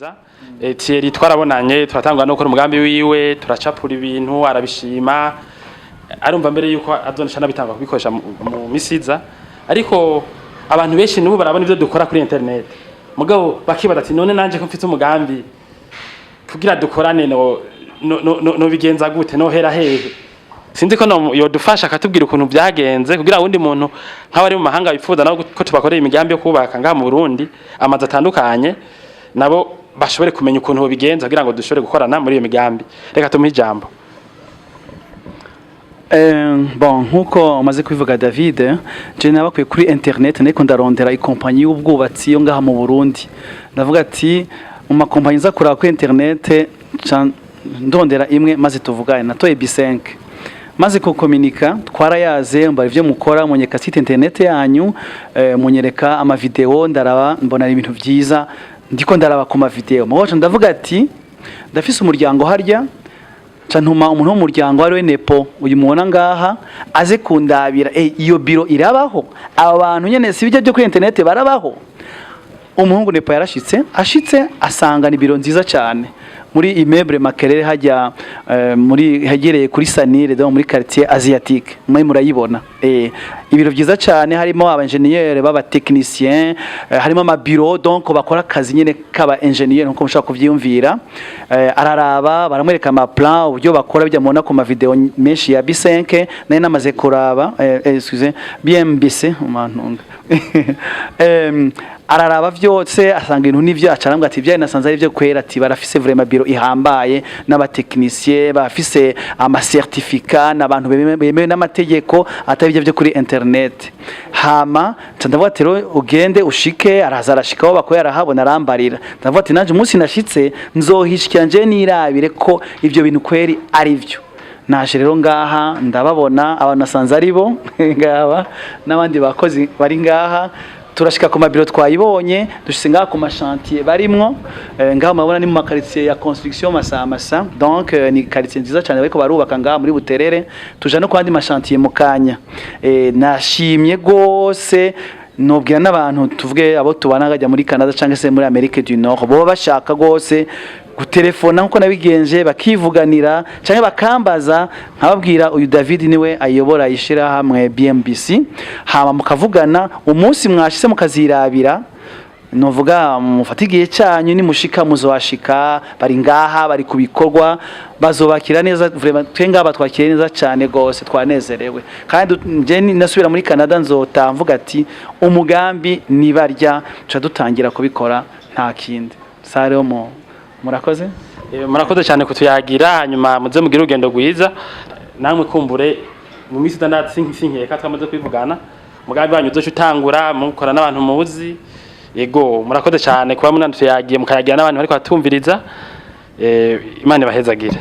Twumviriza. Thierry twarabonanye, turatangwa no gukora umugambi wiwe, turacapura ibintu, arabishima, arumva mbere yuko azonesha nabitanga kubikoresha mu misiza. Ariko abantu benshi n'ubu barabona ivyo dukora kuri internet, mugabo bakibaza ati: "None nanje ko mfite umugambi kugira dukorane, no bigenza gute? Nohera hehe?" Sinzi ko no yodufasha akatubwira ukuntu byagenze, kugira wundi muntu nk'abari mu mahanga bifuza nabo ko tubakorera imigambi yo kubaka ngaha mu Burundi amazu atandukanye, nabo bashobore kumenya ukuntu bigenza kugira ngo dushobore gukorana muri iyo migambi. Reka tumuhe ijambo. Bon, nkuko umaze kubivuga David, je nabakuye kuri internet, nariko ndarondera ikompanyi y'ubwubatsi yo ngaha mu Burundi. Ndavuga ati mu makompanyi nza kuraba kuri internet, ca ndondera imwe maze tuvugane. Natoye B5, maze kukominika twarayaze, mbara ivyo mukora, munyereka site internet yanyu, munyereka ama video, ndaraba, mbona ari ibintu vyiza ndiko ndaraba ku ma video. Mugabo ndavuga ati ndafise umuryango harya, ca ntuma umuntu w'umuryango ari we Nepo uyu mubona ngaha, aze kundabira iyo biro irabaho, aba bantu nyene si bijya byo kuri internet barabaho. Umuhungu Nepo yarashitse, ashitse asanga ni biro nziza cyane muri immeuble Makerere hajya, muri hegereye kuri Sanire, donc muri quartier asiatique, muri murayibona. Ibiro byiza cyane, harimo aba ingénieur baba technicien, harimo ama bureau, donc bakora akazi nyene kaba ingénieur nkuko mushobora kuvyiyumvira. Araraba, baramwereka ama plan, uburyo bakora, bijya mubona ku ma video menshi ya B5 nari namaze kuraba, excusez, BMBC umantunga. Araraba vyose, asanga ibintu nivyo, acarambwa ati ibyo nasanze ari byo kwera, ati barafise vraiment bureau ihambaye n'aba technicien bafise ama certificat n'abantu bemewe n'amategeko, atari ibyo byo kuri internet. Hama nca ndavuga ati rero ugende ushike. Araza, arashika aho bakoye, arahabona, arambarira. Ndavuga ati nanje umunsi nashitse nzohishikira nje nirabire ko ivyo bintu kweri ari byo. Naje rero ngaha, ndababona, abantu nasanze ari bo ngaba n'abandi bakozi bari ngaha. Turashika ku mabiro, twayibonye, dushitse ngaha ku ma chantier barimwo. Ngaha murabona ni mu ma quartier ya construction Masamasa, donc ni quartier nziza cyane bariko barubaka ngaha muri Buterere. Tuja no kwandi ma chantier mu kanya. Nashimye gose. Nobwira n'abantu, tuvuge abo tubana bajya muri Canada cyangwa se muri Amerique du Nord, boba bashaka gose gutelefona nkuko nabigenje, bakivuganira cyangwa bakambaza, nkababwira uyu David niwe ayobora ishirahamwe BMBC, hama mukavugana. Umunsi mwashise mukazirabira, novuga mufate igihe cyanyu, nimushika muzohashika, bari ngaha, bari ku bikorwa, bazobakira neza. Vraiment twe ngaha batwakiriye neza cyane gose, twanezerewe. Kandi nje nasubira muri Canada nzota mvuga ati umugambi nibarya tuca dutangira kubikora, nta kindi. Sare mo murakoze. Murakoze cyane kutuyagira, hanyuma muze mugire urugendo rwiza namwe. Kumbure mu minsi 6 sinkeka twamaze kwivugana, umugambi wanyu uzoca utangura mukora n'abantu muzi. Yego, murakoze cyane kuba munatuyagiye, mukayagira n'abantu bariko batumviriza. Imana ibahezagire.